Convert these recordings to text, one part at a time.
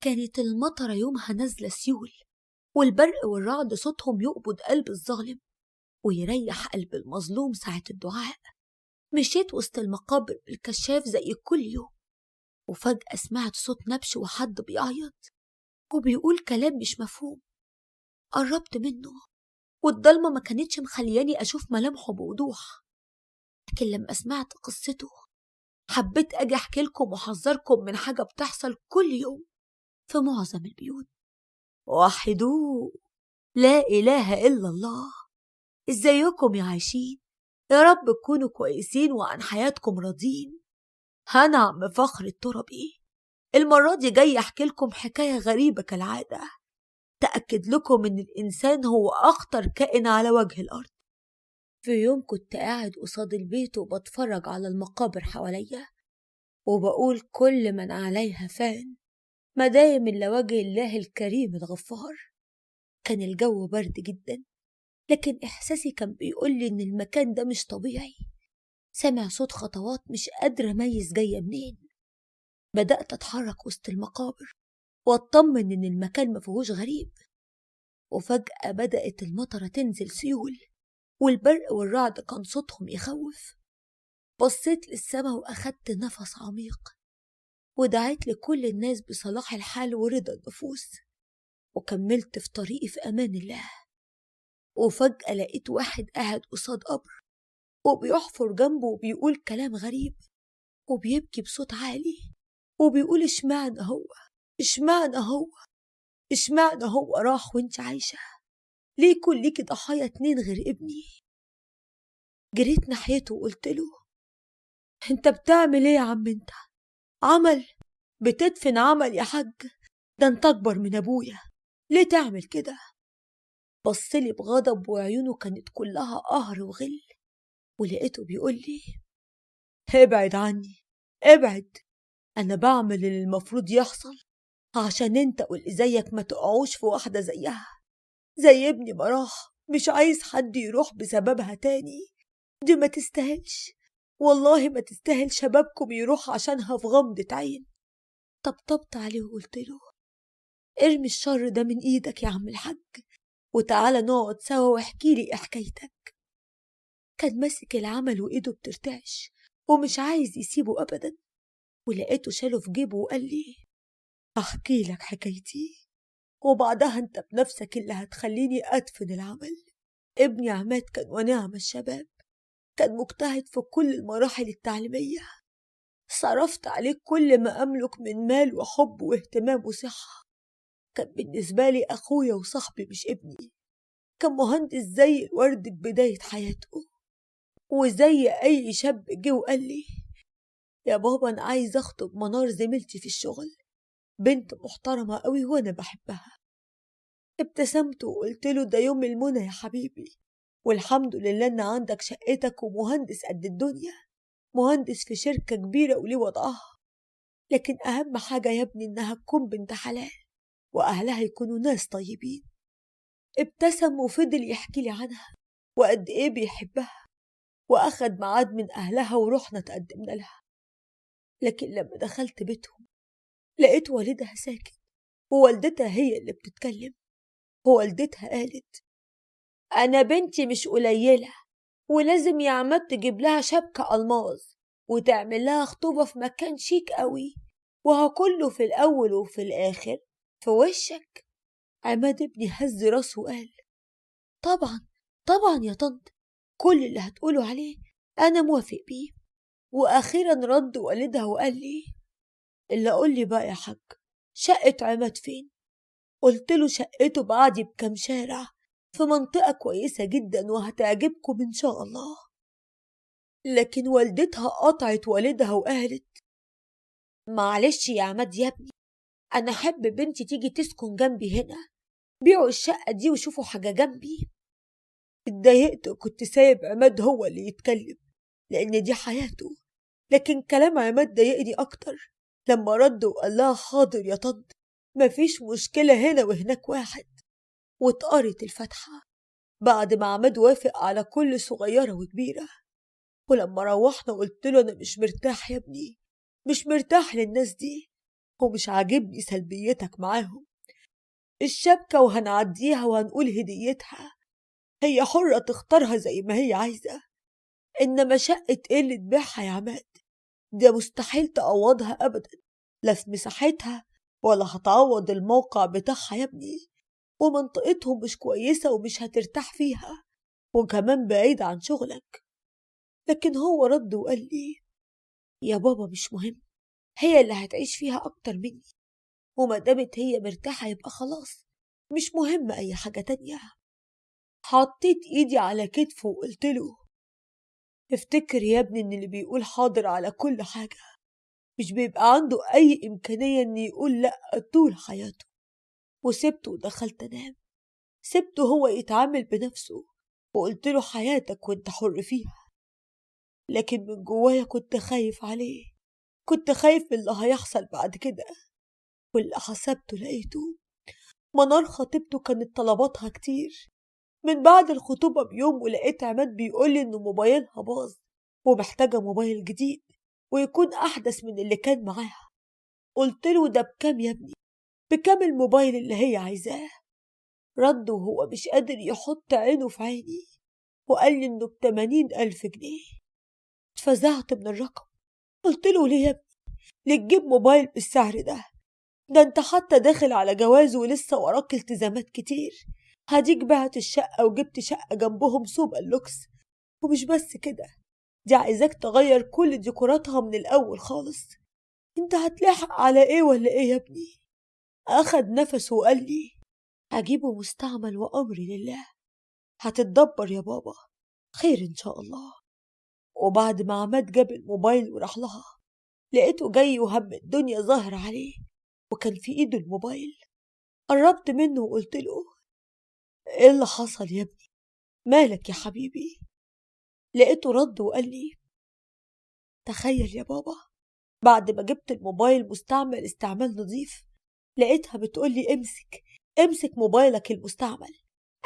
كانت المطرة يومها نازلة سيول، والبرق والرعد صوتهم يقبض قلب الظالم ويريح قلب المظلوم ساعة الدعاء. مشيت وسط المقابر بالكشاف زي كل يوم، وفجأة سمعت صوت نبش وحد بيعيط وبيقول كلام مش مفهوم. قربت منه والضلمة ما كانتش مخلياني أشوف ملامحه بوضوح، لكن لما سمعت قصته حبيت أجي أحكي لكم وأحذركم من حاجة بتحصل كل يوم في معظم البيوت. وحدوه، لا إله إلا الله. إزيكم يا عايشين؟ يا رب تكونوا كويسين وعن حياتكم راضين. أنا عم فخر التربي، المرة دي جاي أحكي لكم حكاية غريبة كالعادة تأكد لكم إن الإنسان هو أخطر كائن على وجه الأرض. في يوم كنت قاعد قصاد البيت وبتفرج على المقابر حواليا وبقول كل من عليها فان، ما دايم إلا وجه الله الكريم الغفار. كان الجو برد جدا، لكن إحساسي كان بيقولي إن المكان ده مش طبيعي. سامع صوت خطوات مش قادرة أميز جاية منين. بدأت أتحرك وسط المقابر وأطمن إن المكان مفيهوش غريب، وفجأة بدأت المطرة تنزل سيول، والبرق والرعد كان صوتهم يخوف. بصيت للسما وأخدت نفس عميق ودعيت لكل الناس بصلاح الحال ورضا النفوس، وكملت في طريقي في أمان الله. وفجأة لقيت واحد قاعد قصاد قبر وبيحفر جنبه وبيقول كلام غريب وبيبكي بصوت عالي وبيقول اشمعنى هو، اشمعنى هو، اشمعنى هو راح وانت عايشة؟ ليه يكون ليكي ضحايا 2 غير ابني؟ جريت ناحيته وقلت له انت بتعمل ايه يا عم؟ انت عمل بتدفن عمل يا حاج، ده انت اكبر من ابويا، ليه تعمل كده؟ بصلي بغضب وعيونه كانت كلها قهر وغل، ولقيته بيقول لي ابعد عني، ابعد، انا بعمل اللي المفروض يحصل عشان انت واللي زيك ما تقعوش في واحدة زيها، زي ابني ما راح، مش عايز حد يروح بسببها تاني، دي ما تستاهلش، والله ما تستاهل شبابكم يروح عشانها في غمضة عين. طبطبت عليه وقلت له ارمي الشر ده من ايدك يا عم الحاج، وتعالى نقعد سوا واحكي لي حكايتك. كان ماسك العمل وايده بترتعش ومش عايز يسيبه ابدا، ولقيته شاله في جيبه وقال لي احكي لك حكايتي وبعدها انت بنفسك اللي هتخليني ادفن العمل. ابني عماد كان ونعم الشباب، كان مجتهد في كل المراحل التعليمية، صرفت عليه كل ما أملك من مال وحب واهتمام وصحة. كان بالنسبة لي أخويا وصاحبي مش ابني. كان مهندس زي الورد في بداية حياته، وزي أي شاب جه وقال لي يا بابا أنا عايز أخطب منار زميلتي في الشغل، بنت محترمة قوي وأنا بحبها. ابتسمت وقلت له ده يوم المنى يا حبيبي، والحمد لله إن عندك شقتك ومهندس قد الدنيا، مهندس في شركة كبيرة وليه وضعها، لكن أهم حاجة يا ابني إنها تكون بنت حلال وأهلها يكونوا ناس طيبين. ابتسم وفضل يحكي لي عنها وقد إيه بيحبها، وأخد ميعاد من أهلها ورحنا تقدمنا لها. لكن لما دخلت بيتهم لقيت والدها ساكت ووالدتها هي اللي بتتكلم. ووالدتها قالت أنا بنتي مش قليلة، ولازم يا عماد تجيب لها شبكة ألماظ وتعمل لها خطوبة في مكان شيك قوي، وهو كله في الأول وفي الآخر في وشك. عماد ابني هز راسه وقال طبعا طبعا يا طنط، كل اللي هتقوله عليه أنا موافق بيه. وأخيرا رد والدها وقال لي اللي قول لي بقى يا حاج شقة عماد فين؟ قلت له شقته بعدي بكام شارع في منطقة كويسة جدا وهتعجبكم إن شاء الله. لكن والدتها قطعت والدها وقالت معلش يا عماد يا ابني، أنا أحب بنتي تيجي تسكن جنبي هنا، بيعوا الشقة دي وشوفوا حاجة جنبي. اتضايقت وكنت سايب عماد هو اللي يتكلم لأن دي حياته، لكن كلام عماد ضايقني أكتر لما رد وقال لها حاضر يا طنط مفيش مشكلة هنا وهناك واحد. واتقرت الفاتحة بعد ما عماد وافق على كل صغيرة وكبيرة. ولما روحنا قلت له أنا مش مرتاح يا ابني، مش مرتاح للناس دي، ومش عاجبني سلبيتك معاهم. الشبكة وهنعديها وهنقول هديتها، هي حرة تختارها زي ما هي عايزة، إنما شقة إيه اللي تبيعها يا عماد؟ ده مستحيل تعوضها أبدا، لا في مساحتها ولا هتعوض الموقع بتاعها يا ابني، ومنطقتهم مش كويسة ومش هترتاح فيها، وكمان بعيد عن شغلك. لكن هو رد وقال لي يا بابا مش مهم، هي اللي هتعيش فيها أكتر مني، وما دامت هي مرتاحة يبقى خلاص، مش مهم أي حاجة تانية. حطيت إيدي على كتفه وقلت له افتكر يا ابني إن اللي بيقول حاضر على كل حاجة مش بيبقى عنده أي إمكانية إن يقول لأ طول حياته. وسبته ودخلت أنام، سبته هو يتعامل بنفسه، وقلت له حياتك وانت حر فيها. لكن من جوايا كنت خايف عليه، كنت خايف من اللي هيحصل بعد كده. واللي حسبته لقيته. منار خطيبته كانت طلباتها كتير. من بعد الخطوبة بيوم ولقيت عماد بيقولي إنه موبايلها باظ ومحتاجة موبايل جديد ويكون أحدث من اللي كان معاها. قلت له ده بكام يا ابني؟ بكام الموبايل اللي هي عايزاه؟ رد وهو مش قادر يحط عينه في عيني وقال لي إنه ب80,000 جنيه. اتفزعت من الرقم. قلت له ليه يا ابني؟ ليه تجيب موبايل بالسعر ده؟ ده انت حتى داخل على جواز ولسه وراك التزامات كتير. هديك بعت الشقة وجبت شقة جنبهم سوبر لوكس، ومش بس كده، دي عايزاك تغير كل ديكوراتها من الأول خالص. انت هتلاحق على ايه ولا ايه يا ابني؟ أخد نفسه وقال لي هجيبه مستعمل وأمري لله، هتتدبر يا بابا، خير إن شاء الله. وبعد ما عماد جاب الموبايل وراح لها، لقيته جاي وهم الدنيا ظاهر عليه وكان في ايده الموبايل. قربت منه وقلت له ايه اللي حصل يا ابني؟ مالك يا حبيبي؟ لقيته رد وقال لي تخيل يا بابا، بعد ما جبت الموبايل مستعمل استعمال نظيف، لقيتها بتقولي امسك امسك موبايلك المستعمل،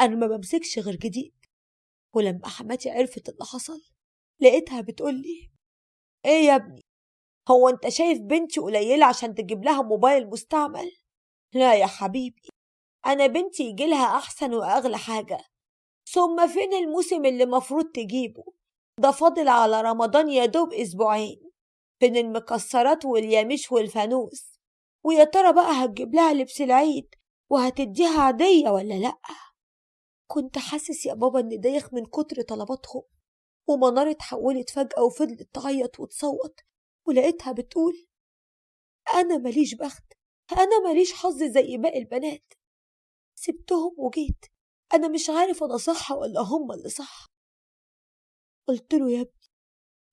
انا ما بمسكش غير جديد. ولما حماتي عرفت اللي حصل لقيتها بتقولي ايه يا ابني، هو انت شايف بنتي قليلة عشان تجيب لها موبايل مستعمل؟ لا يا حبيبي، انا بنتي يجيلها احسن واغلى حاجة. ثم فين الموسم اللي مفروض تجيبه؟ ده فاضل على رمضان يا دوب اسبوعين. فين المكسرات واليميش والفانوس؟ ويا ترى بقى هتجيب لها لبس العيد وهتديها عادية ولا لأ؟ كنت حاسس يا بابا اني دايخ من كتر طلباتهم. ومنار اتحولت فجأة وفضلت تعيط وتصوت، ولقيتها بتقول أنا ماليش بخت، أنا ماليش حظ زي باقي البنات. سبتهم وجيت، أنا مش عارف أنا صح ولا هم اللي صح. قلت له يا ابني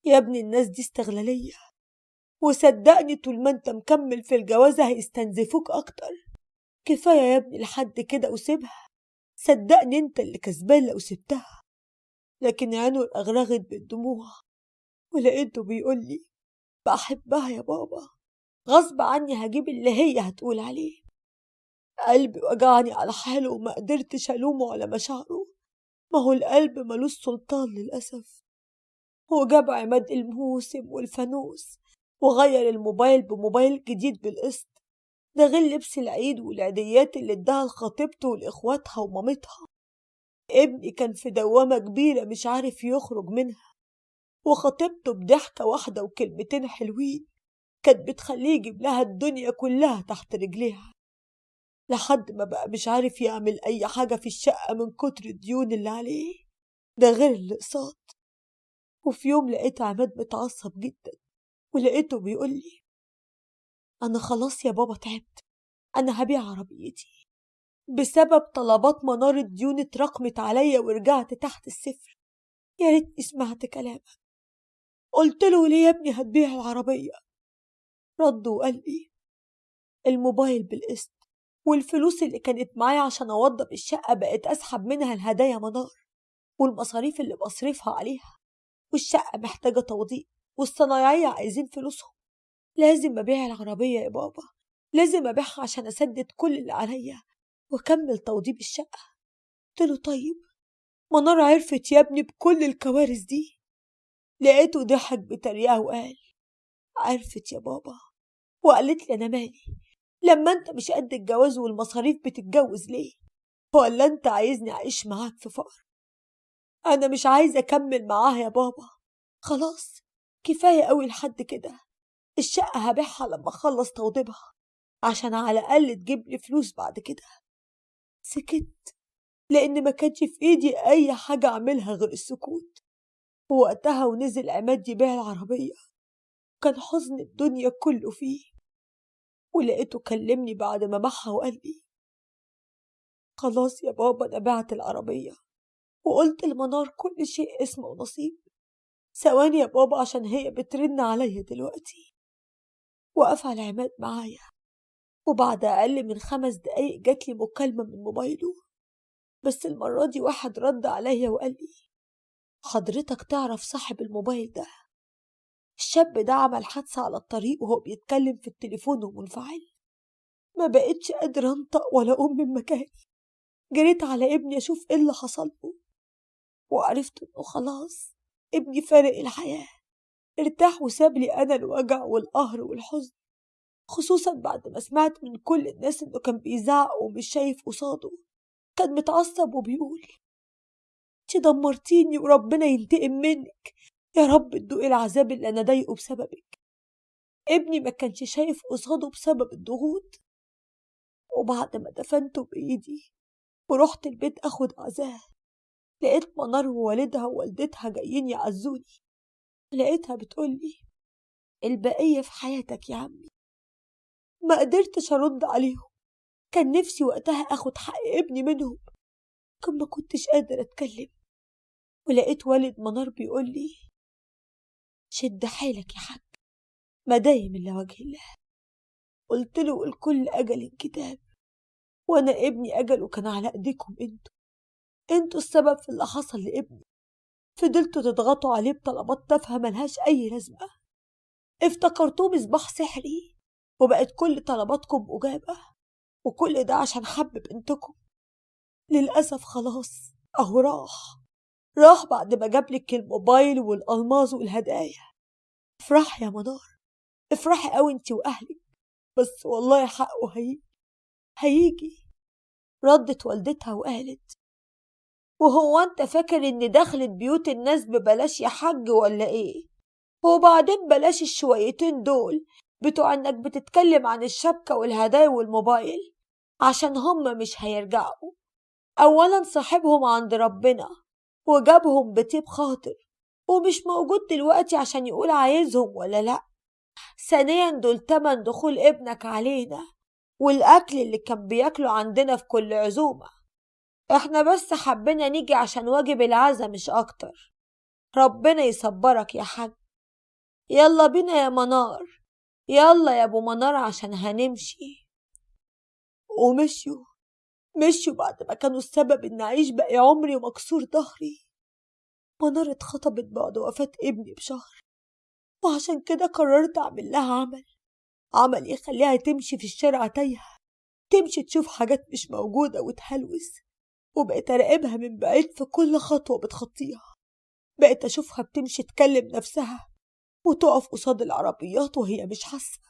يا ابني الناس دي استغلالية، وصدقني طول ما انت مكمل في الجوازة هيستنزفوك أكتر. كفاية يا ابني لحد كده وسيبها، صدقني انت اللي كسبان لو سبتها. لكن عينه اغرغت بالدموع، ولقيته بيقول لي بحبها يا بابا، غصب عني هجيب اللي هي هتقول عليه. قلبي وجعني على حاله وما قدرتش ألومه على مشاعره، ما هو القلب ملوش سلطان للأسف. هو جاب عماد الموسم والفانوس وغير الموبايل بموبايل جديد بالقسط، ده غير لبس العيد والعيديات اللي اداها لخطيبته ولإخواتها ومامتها. ابني كان في دوامة كبيرة مش عارف يخرج منها، وخطيبته بضحكة واحدة وكلمتين حلوين كانت بتخليه يجيب لها الدنيا كلها تحت رجليها، لحد ما بقى مش عارف يعمل أي حاجة في الشقة من كتر الديون اللي عليه، ده غير الأقساط. وفي يوم لقيت عماد متعصب جدا، ولقيته بيقول لي أنا خلاص يا بابا تعبت، أنا هبيع عربيتي بسبب طلبات منار. الديون اتراكمت عليا ورجعت تحت الصفر، يا ريتني سمعت كلامك. قلت له ليه يا ابني هتبيع العربية؟ رد وقال لي الموبايل بالقسط والفلوس اللي كانت معايا عشان اوضب الشقة بقت اسحب منها الهدايا منار، والمصاريف اللي بصرفها عليها، والشقة محتاجة توضيب، والصنايعية عايزين فلوسهم. لازم ابيع العربية يا بابا، لازم ابيعها عشان اسدد كل اللي عليا واكمل توضيب الشقة. قلت له طيب. منار عرفت يا ابني بكل الكوارث دي؟ لقيته ضحك بتريقة وقال عرفت يا بابا، وقالت لي أنا مالي، لما أنت مش قد الجواز والمصاريف بتتجوز ليه؟ ولا أنت عايزني أعيش معاك في فقر؟ أنا مش عايزة أكمل معاها يا بابا، خلاص كفاية قوي لحد كده. الشقة هبيعها لما أخلص توضيبها عشان على الأقل تجيب لي فلوس بعد كده. سكت لأن ما كانش في إيدي أي حاجة أعملها غير السكوت. ووقتها ونزل عماد يبيع العربية، كان حزن الدنيا كله فيه. ولقيته كلمني بعد ما باعها وقال لي خلاص يا بابا أنا بعت العربية وقلت لمنار كل شيء اسمه ونصيب. ثواني يا بابا عشان هي بترن عليا دلوقتي. وقفل عماد معايا، وبعد أقل من 5 دقايق جاتلي مكالمة من موبايله، بس المرة دي واحد رد عليا وقال لي حضرتك تعرف صاحب الموبايل ده؟ الشاب ده عمل حادثة على الطريق وهو بيتكلم في التليفون ومنفعل. ما بقتش قادرة أنطق ولا أقوم من مكاني. جريت على ابني أشوف إيه اللي حصل له، وعرفت إنه خلاص ابني فارق الحياة، ارتاح وساب لي أنا الوجع والقهر والحزن، خصوصا بعد ما سمعت من كل الناس إنه كان بيزعق ومش شايف قصاده، كان متعصب وبيقول انت دمرتيني وربنا ينتقم منك، يا رب تدوقي العذاب اللي أنا ضايقه بسببك. ابني ما كانش شايف قصاده بسبب الضغوط. وبعد ما دفنته بإيدي ورحت البيت أخد عزاه، لقيت منار ووالدها ووالدتها جايين يعزوني. لقيتها بتقولي البقية في حياتك يا عمي. ما قدرتش أرد عليهم، كان نفسي وقتها أخد حق ابني منهم، كان ما كنتش قادر أتكلم. ولقيت والد منار بيقولي شد حيلك يا حاج، ما دايم إلا وجه الله. قلت له الكل أجل كتاب، وأنا ابني أجله كان على أيديكم انتوا السبب في اللي حصل لابني. فضلتوا تضغطوا عليه بطلبات تافهة ملهاش أي لازمة، افتكرتوه مصباح سحري وبقت كل طلباتكم أجابة، وكل ده عشان حب بنتكم. للأسف خلاص أهو راح بعد ما جابلك الموبايل والألماظ والهدايا. افرحي يا منار، افرحي قوي انتي وأهلك، بس والله حقه هيجي. ردت والدتها وقالت وهو انت فاكر ان دخلت بيوت الناس ببلاش يا حاج ولا ايه؟ وبعدين بلاش الشويتين دول بتوع انك بتتكلم عن الشبكة والهدايا والموبايل، عشان هم مش هيرجعوا. اولا صاحبهم عند ربنا وجابهم بطيب خاطر ومش موجود دلوقتي عشان يقول عايزهم ولا لا. ثانيا دول تمن دخول ابنك علينا والاكل اللي كان بياكله عندنا في كل عزومة. احنا بس حبينا نيجي عشان واجب العزا مش اكتر. ربنا يصبرك يا حاج. يلا بينا يا منار، يلا يا ابو منار عشان هنمشي. ومشيوا مشيوا بعد ما كانوا السبب ان اعيش باقي عمري ومكسور ظهري. منار اتخطبت بعد وفاة ابني بشهر، وعشان كده قررت اعمل لها عمل يخليها تمشي في الشارع تايهة، تمشي تشوف حاجات مش موجودة وتهلوس. وبقيت اراقبها من بعيد في كل خطوة بتخطيها، بقيت اشوفها بتمشي تكلم نفسها وتقف قصاد العربيات وهي مش حاسة.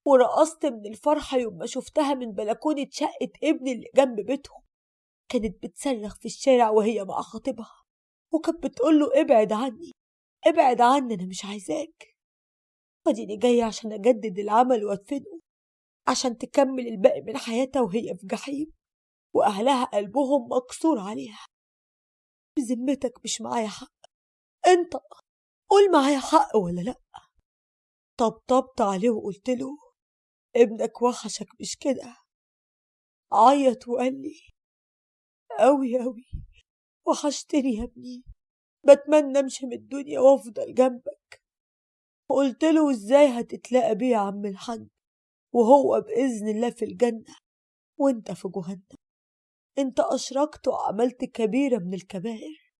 ورقصت من الفرحة يوم ما شفتها من بلكونة شقة ابني اللي جنب بيتهم. كانت بتصرخ في الشارع وهي مع خطيبها، وكانت بتقوله ابعد عني ابعد عني انا مش عايزاك. وديني جاية عشان اجدد العمل وادفنه، عشان تكمل الباقي من حياتها وهي في جحيم واهلها قلبهم مكسور عليها. بذمتك مش معايا حق؟ انت قول معايا حق ولا لأ؟ طبطبت عليه وقلت له ابنك وحشك مش كده؟ عيط وقال لي أوي أوي وحشتني يا ابني، بتمنى امشي من الدنيا وافضل جنبك. قلت له ازاي هتتلاقى بيه يا عم الحاج وهو بإذن الله في الجنة وانت في جهنم؟ انت أشركت وعملت كبيرة من الكبائر.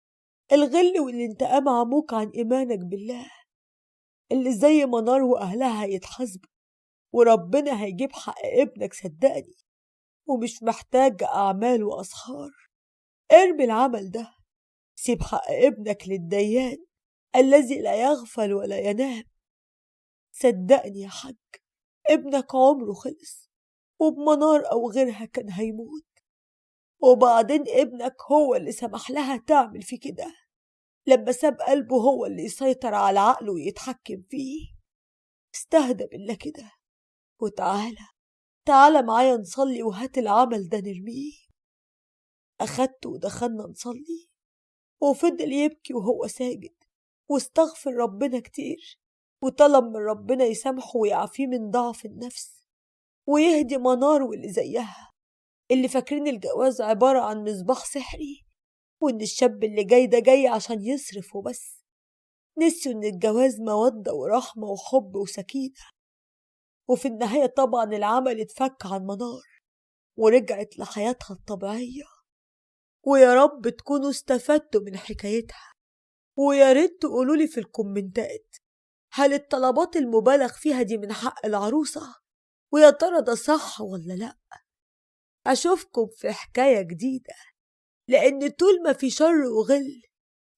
الغل والانتقام عموك عن إيمانك بالله. اللي زي منار وأهلها هيتحاسبوا وربنا هيجيب حق ابنك صدقني، ومش محتاج أعمال وأسحار. ارمي العمل ده، سيب حق ابنك للديان الذي لا يغفل ولا ينام. صدقني يا حاج ابنك عمره خلص، وبمنار أو غيرها كان هيموت. وبعدين ابنك هو اللي سمح لها تعمل في كده، لما ساب قلبه هو اللي يسيطر على عقله ويتحكم فيه. استهدى بالله كده، وتعالى تعالى معايا نصلي، وهات العمل ده نرميه. أخدته ودخلنا نصلي، وفضل يبكي وهو ساجد، واستغفر ربنا كتير، وطلب من ربنا يسامحه ويعافيه من ضعف النفس، ويهدي منار واللي زيها اللي فاكرين الجواز عبارة عن مصباح سحري، وإن الشاب اللي جاي ده جاي عشان يصرف وبس. نسيوا إن الجواز مودة ورحمة وحب وسكينة. وفي النهاية طبعا العمل اتفك عن منار ورجعت لحياتها الطبيعية. ويا رب تكونوا استفدتوا من حكايتها، ويا ريت تقولولي في الكومنتات هل الطلبات المبالغ فيها دي من حق العروسة؟ ويا ترى ده صح ولا لأ؟ أشوفكم في حكاية جديدة، لأن طول ما في شر وغل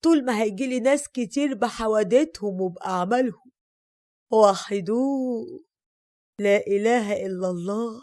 طول ما هيجيلي ناس كتير بحوادثهم وبأعمالهم. وحدوه، لا إله إلا الله.